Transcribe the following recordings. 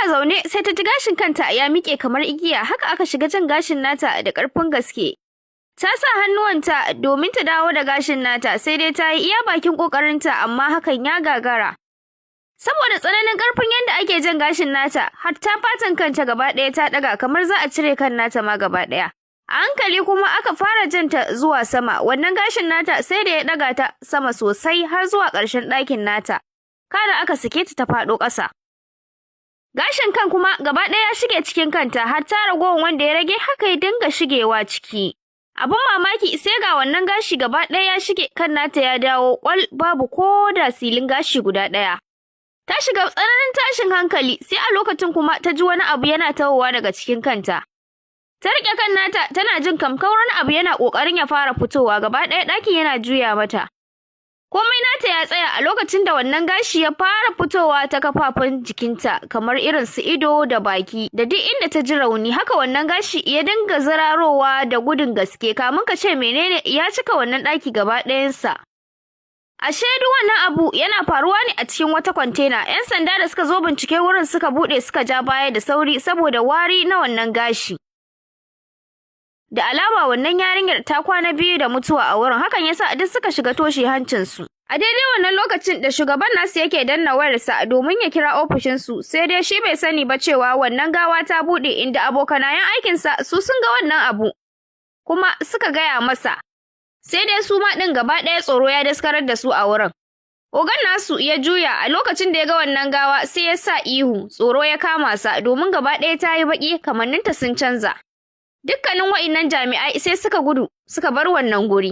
Tana zaune sai ta ji gashin kanta ya miƙe kamar igiya, haka aka shiga jan gashin nata da ƙarfin gaske. Ta sa hannuwanta domin ta dawo da gashin nata, sai dai ta yi iya bakin ƙoƙarinta, amma hakan ya gagara. Saboda tsananin ƙarfin yadda ake jan gashin nata, hatta fatan kanta gaba ɗaya ta ɗaga kamar za a cire kan nata ma gaba ɗaya. A hankali kuma aka fara janta zuwa sama, wannan gashin nata sai da ya ɗaga ta sama sosai har zuwa ƙarshen ɗakin nata. Kana aka sake ta ta faɗo ƙasa. Gashin kan kuma gaba ɗaya ya shige cikin kanta, har ta ragowar wanda ya rage haka ya dinga shigewa ciki. Abin mamaki, sai ga wannan gashi gaba ɗaya ya shige kan nata, ya dawo ƙwal, babu ko da silin gashi guda ɗaya. Ta shiga tsananin tashin hankali, sai a lokacin kuma ta ji wani abu yana tahowa daga cikin kanta. Ta riƙe kan nata tana jin kamkar wani abu yana ƙoƙarin ya fara fitowa, gaba ɗaya ɗakin yana juya mata. Komai nata ya tsaya a lokacin da wannan gashi ya fara fitowa ta kafafun jikinta, kamar irin su ido da baki da duk inda ta ji rauni, haka wannan gashi ya dinga zirarowa da gudun gaske. Kamun ka ce menene, ya cika wannan ɗaki gaba ɗayansa. Ashe duk wannan abu yana faruwa ne a cikin wata kwantena. 'Yan sanda da suka zo bincike wurin suka buɗe suka ja baya da sauri saboda wari na wannan gashi. Da alama wannan yarinyar ta kwana 2 da mutuwa a wurin, hakan yasa duk suka shiga toshe hancinsu. A daidai wannan lokacin da shugaban nasu yake danna wayarsa domin ya kira ofishinsu, sai dai shi bai sani ba cewa wannan gawa ta buɗe, inda abokanayen aikinsa su sun ga wannan abu kuma suka gaya masa. Sai dai su ma ɗin gaba ɗaya tsoro ya daskarar da su a wurin. Ogan nasu ya juya a lokacin da ya ga wannan gawa, sai ya sa ihu, tsoro ya kama sa domin gaba ɗaya ta yi baƙi, kamanninta sun canza. Dukkanin wa'innan jami'ai sai suka gudu suka bar wannan guri.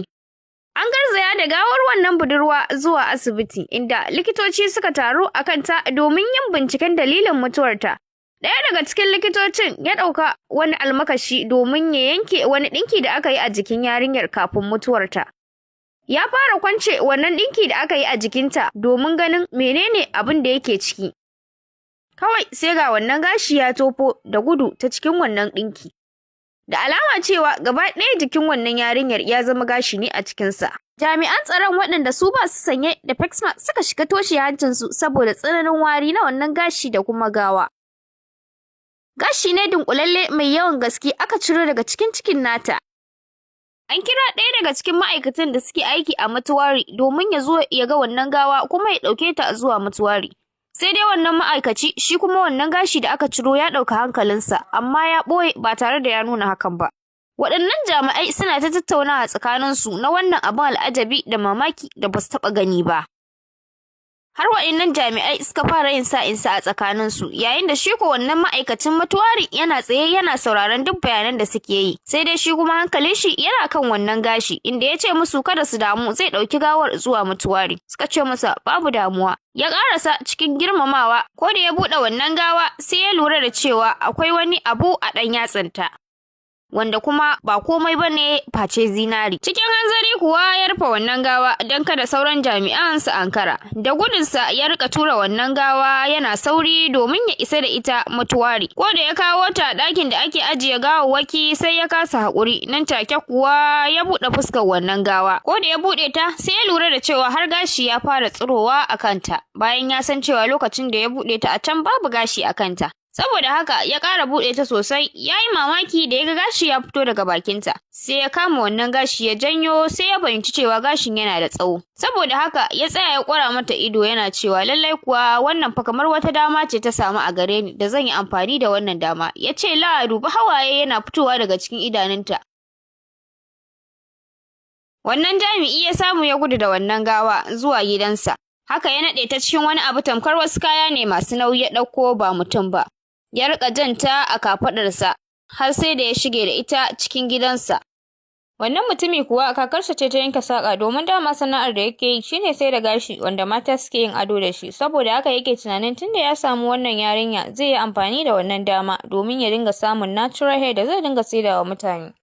An garzaya da gawar wannan budurwa zuwa asibiti, inda likitoci suka taru a kanta domin yin binciken dalilin mutuwarta. Ɗaya daga cikin likitocin ya ɗauka wani almakashi domin ya yanke wani ɗinki da aka yi a jikin yarinyar kafin mutuwarta. Ya fara kwance wannan ɗinki da aka yi a jikinta domin ganin menene abin da yake ciki. Kawai sai ga wannan gashi ya tofo da gudu ta cikin wannan ɗinki. Da alama cewa gaba ɗaya jikin wannan yarinyar ya zama gashi ne a cikinsa. Jami'an tsaron waɗanda su ba su sanye da face mask suka shiga toshe hancinsu saboda tsananin wari na wannan gashi da kuma gawa. Gashi ne dunƙulalle mai yawan gaske aka ciro daga cikin cikin nata. An kira ɗaya daga cikin ma'aikatan da suke aiki a mortuary domin ya zo ya ga wannan gawa kuma ya ɗauke ta zuwa mortuary. Sai dai wannan ma'aikaci shi kuma wannan gashi da aka ciro ya ɗauka hankalinsa, amma ya ɓoye ba tare da ya nuna hakan ba. Waɗannan jami'ai suna ta tattaunawa tsakaninsu na wannan abin al'ajabi da mamaki da basu taɓa gani ba. Har waɗannan jami'ai suka fara yin sa'insa a tsakaninsu, yayin da shi ko wannan ma'aikacin mortuary yana tsaye yana sauraron duk bayanan da suke yi. Sai dai shi kuma hankalin shi yana kan wannan gashi, inda ya ce musu kada su damu, zai ɗauki gawar zuwa mortuary. Suka ce masa babu damuwa. Ya ƙarasa cikin girmamawa, ko da ya buɗe wannan gawa sai ya lura da cewa akwai wani abu a ɗan yatsanta, wanda kuma ba komai bane face zinari. Cikin hanzari kuwa ya rufe wannan gawa don kada sauran jami'an su ankara. Da gudunsa ya rika tura wannan gawa yana sauri domin ya isa da ita mortuary. Ko da ya kawo ta ɗakin da ake ajiye gawawwaki, sai ya kasa haƙuri, nan take kuwa ya buɗe fuskar wannan gawa. Ko da ya buɗe ta, sai ya lura da cewa har gashi ya fara tsirowa a kanta, bayan ya san cewa lokacin da ya buɗe ta a can babu gashi a kanta. Saboda haka ya ƙara buɗe ta sosai, ya yi mamaki da ya ga gashi ya fito daga bakinta. Sai ya kama wannan gashi ya janyo, sai ya fahimci cewa gashin yana da tsawo. Saboda haka ya tsaya ya ƙura mata ido yana cewa, "Lallai kuwa wannan fa kamar wata dama ce ta samu a gare ni da zan yi amfani da wannan dama." Ya ce la dubi hawaye yana fitowa daga cikin idanunta. Wannan jami'i ya samu ya gudu da wannan gawa zuwa gidansa. Haka ya naɗe ta cikin wani abu tamkar wasu kaya ne masu nauyi ya ɗauko, ba mutum ba. Ya riƙa janta a kafaɗarsa har sai da ya shige da ita cikin gidansa. Wannan mutumi kuwa kakarsa ce ta yanke saƙa, domin dama sana'ar da yake yi shine sai da gashi wanda mata suke yin ado da shi. Saboda haka yake tunanin tunda ya samu wannan yarinya, zai yi amfani da wannan dama domin ya dinga samun natural hair da zai dinga saidawa mutane.